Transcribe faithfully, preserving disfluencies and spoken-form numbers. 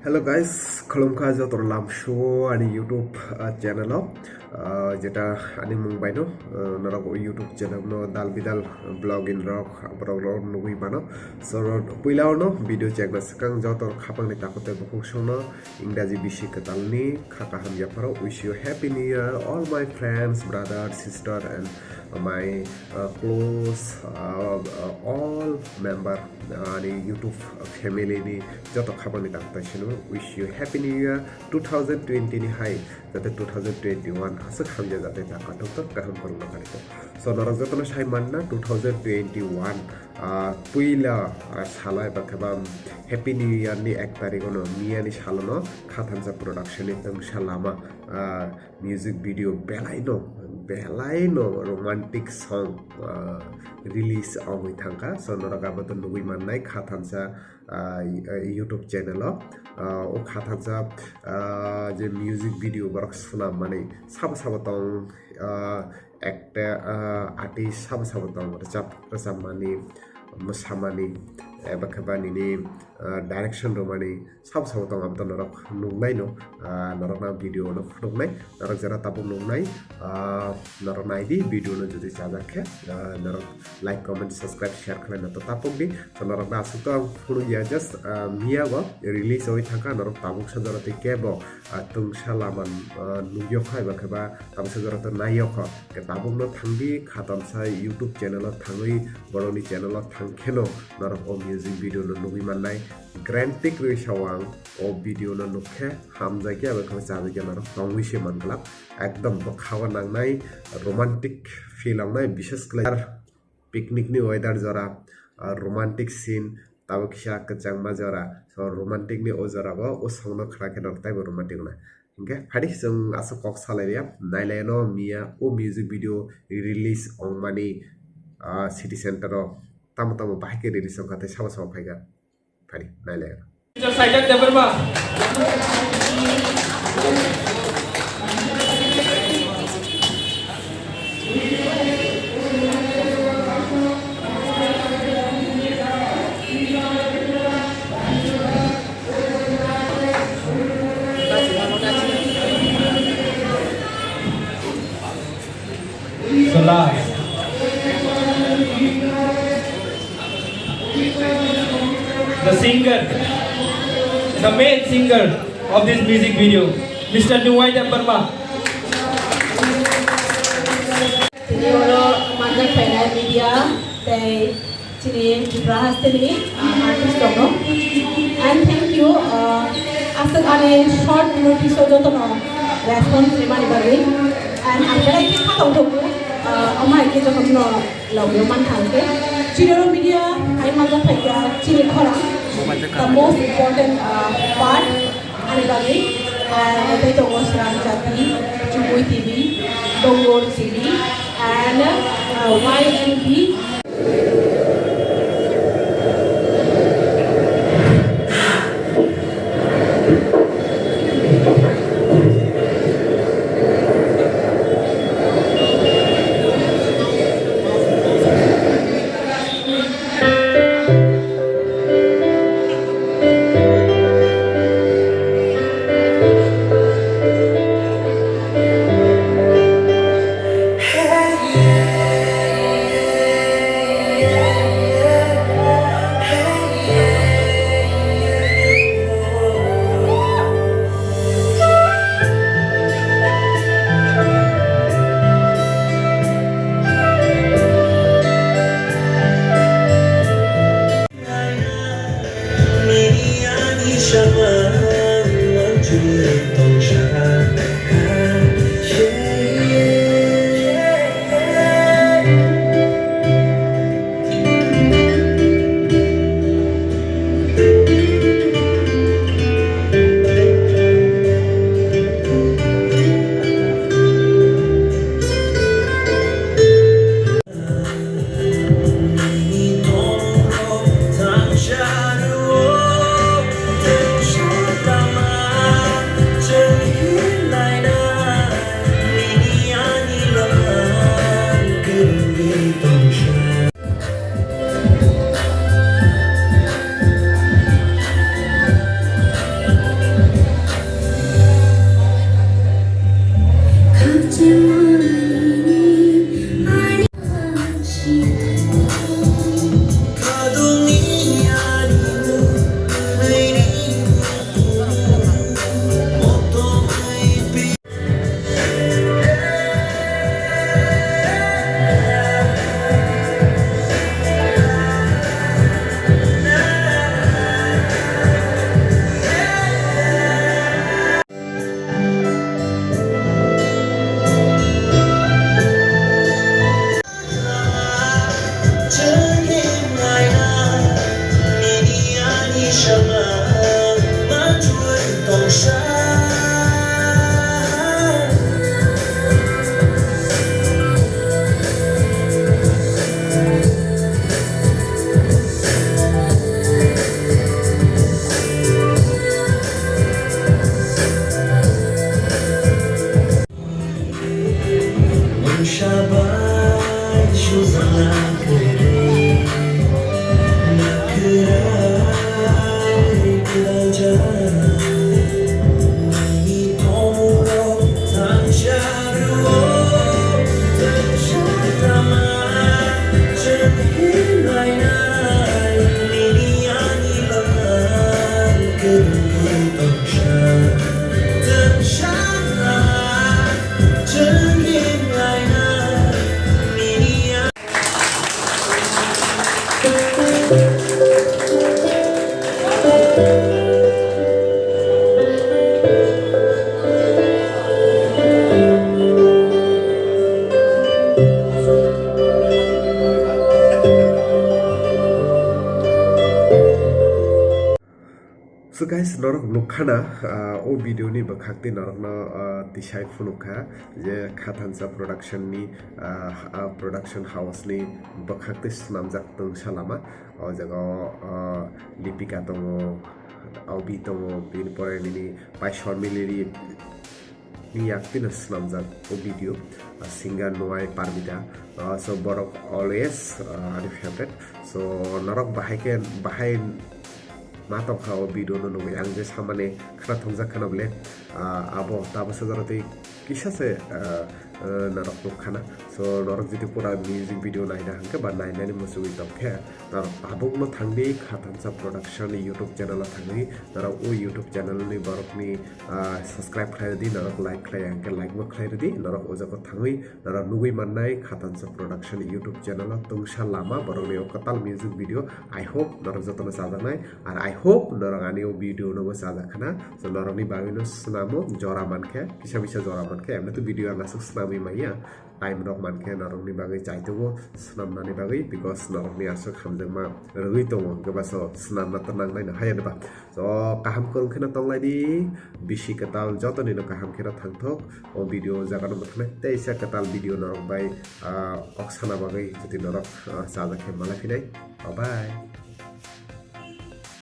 Hello guys, khulumkha joto lamsu ani YouTube, ah, channel o, ah, jeta ani mung baino, ah, norok o YouTube channel no dal bidal vlogging rok borok rok nugui mano. So puila ono video chekna swkang joto khapang ni takhuk tei bukhuk songno Ingraji bisi kwtal ni kha kaham yapharo. Wish you happy new year all my friends, brother, sister and my, uh, close, uh, uh, all member, uh, ani YouTube family ni joto khapang ni takhuk tei sino. Wish you happy new year two thousand twenty ni hai jate two thousand twenty-one aswk hamya jate ta katok tok kaham kwrwngno karitok. So norok jotono sai manna two thousand twenty-one, ah, puila, ah, salo eba khe ba happy new year ni ek tarikh ono miya ni salono Khathansa production ni Tungsa Lama, ah, music video belaino, belaino romantic song, ah, release ongwi thangkha. So norok abo to nugui mannai Khathansa, ah, YouTube channel o, ah, o Khathansa, ah, je music video borok swnam mani sabo sabo tong, ah, actor, ah, artist sabo sabo tong, rwchap, rwchapmani, mwsamani, eba khe ba nini, ah, direction rwmani sabo sabo tong, abo to norok nuknai no, ah, norok na video no phunuknai, norok jera tabuk nuknai, ah, norok nai di video no jodi chajak khe, ah, norok like, comment, subscribe, share khlai no to tapuk di. So norok na aswk to ang phunuk ya, just, ah, miya bo release oi thangkha, norok tabuk sa jora tei kebo, ah, Tungsa Lama, ah, nukyo kha eba khe ba tabuk sa jora to naiyokho. Khe tabukno thangdi Khathansa YouTube channel o thangwi borokni channel o thangkheno norok o music video no nugui mannai. Guarantee kwrwi sao ang o video no nukkhe hamjakya eba khe chajakya norok tongwi se manglak. Ekdom bwkha o nangnai, romantic feel wngnai, bishes khlai picnic ni weather jora, ah, romantic scene, tabuk kisa kwchangma jora. So romantic ni o jora bo o song no khna khe norok taibo romantic wngnai. Hinkhe phaidi chwng aswk kok salai ya, nailai no miya o music video release ongmani, ah, city center o tamo tamo bahai khe release ongkha tei sabo sabo phaikha. Phaidi nailai no. Mister Saijan Debbarma. The last. The singer, the main singer of this music video, Mister Nuwai Debbarma. Tini oro manjak phainai media tei chini Tripura hasteni, ah, artist rokno. And thank you, ah, aswk ani short notice o jotono response rimani bagwi. And ang belai khe kha tongthokgo, ah, omo hai khe jotono logio mankha ang khe. Chini oro media hai manjak phaikha chini khorang, the most important, ah, part. Ani bagwi, ah, tei tongo Srang Jati, Chumui T V, Dongor T V, and, ah, Y N B. So guys, norok nukha na, ah, o video ni bwkhak tei norokno, ah, tisai phunukha je Khathansa Production ni, ah, ah, production house ni bwkhak tei swnamjak tungsa lama. O jaga o, ah, Lipika tongo, Aubi tongo, bini pore nini Paisor Miliri ni yak tino swnamjak o video, ah, singer Nuai Parmita. Ah, so borok always, ah, ani favorite. So norok bahai khe, bahai ma tongkha o video no nugwi ang je samani khna thongjak khna bole, ah, abo tabasa jora tei kisa se, ah, ah, norok nukha na. So norok jodi pura music video naina hwnkhe ba nainani muchungwi tongkhe, norok tabukno thangdi Khathansa Production YouTube channel o thangwi norok o YouTube channel ni borokni, ah, subscribe khlai rwdi, norok like khlai ya hwnkhe like bo khlai rwdi, norok o jaga thangwi norok nugwi mannai Khathansa Production YouTube channel o tungsa lama borokni o kwtal music video. I hope norok jotono chajaknai, ar I hope norok ani o video no bo chajak khna. So norokni bagwi no swnamo, jora mankhe, kisa bisa jora mankhe, emni to video ang aswk swnamwi manya. Time rok mankhe norokni bagwi chaitokgo swnamnani bagwi, because norokni aswk hamjakma rwgwi tongo, hwnkhe ba so swnamna to nangnai no haya ba. So kaham kwrwng kheno tonglaidi, bisi kwtal jotonino kaham kheno thangthok. O video jagano mwthangwi teisa kwtal video norok bai, ah, kok sana bagwi jodi norok, ah, chajak khe malai phinai. Bye bye.